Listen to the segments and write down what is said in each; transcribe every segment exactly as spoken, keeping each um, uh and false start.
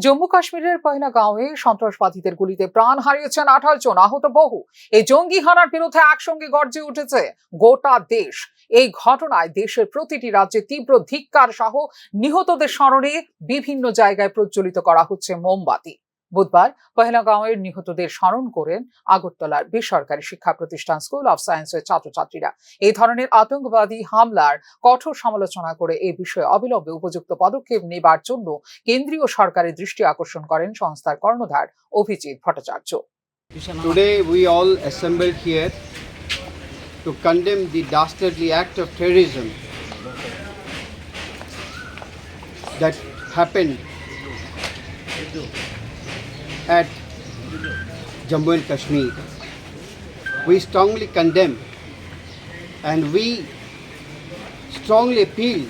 জম্মু কাশ্মীরের পহেলগাঁওয়ে সন্ত্রাসবাদীদের গুলিতে প্রাণ হারিয়েছেন আঠাশ জন, আহত বহু। এই জঙ্গি হানার বিরুদ্ধে একসঙ্গে গর্জে উঠেছে গোটা দেশ। এই ঘটনায় দেশের প্রতিটি রাজ্যে তীব্র ধিক্কার সহ নিহতদের স্মরণে বিভিন্ন জায়গায় প্রজ্বলিত করা হচ্ছে মোমবাতি। বুধবার পহেলগাঁওয়ের নিহতদের স্মরণ করেন আগরতলার বেসরকারি শিক্ষা প্রতিষ্ঠান স্কুল অফ সায়েন্সের ছাত্রছাত্রীরা। এই ধরনের আতঙ্কবাদী হামলার কঠোর সমালোচনা করে এই বিষয়ে অবিলম্বে উপযুক্ত পদক্ষেপ নেবার জন্য কেন্দ্রীয় সরকারের দৃষ্টি আকর্ষণ করেন সংস্থার কর্ণধার অভিজিৎ Bhattacharya. Today we all assembled here to condemn the dastardly act of terrorism that happened at Jammu and Kashmir. We strongly condemn and we strongly appeal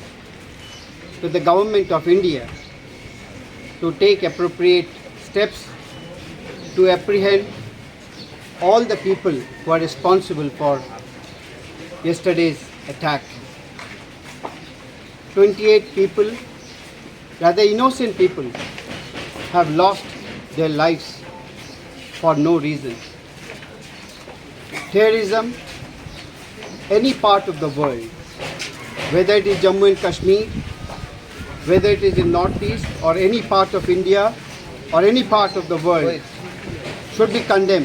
to the Government of India to take appropriate steps to apprehend all the people who are responsible for yesterday's attack. Twenty-eight people, rather innocent people, have lost their lives for no reason. Terrorism, any part of the world, whether it is Jammu and Kashmir, whether it is in Northeast or any part of India or any part of the world, should be condemned.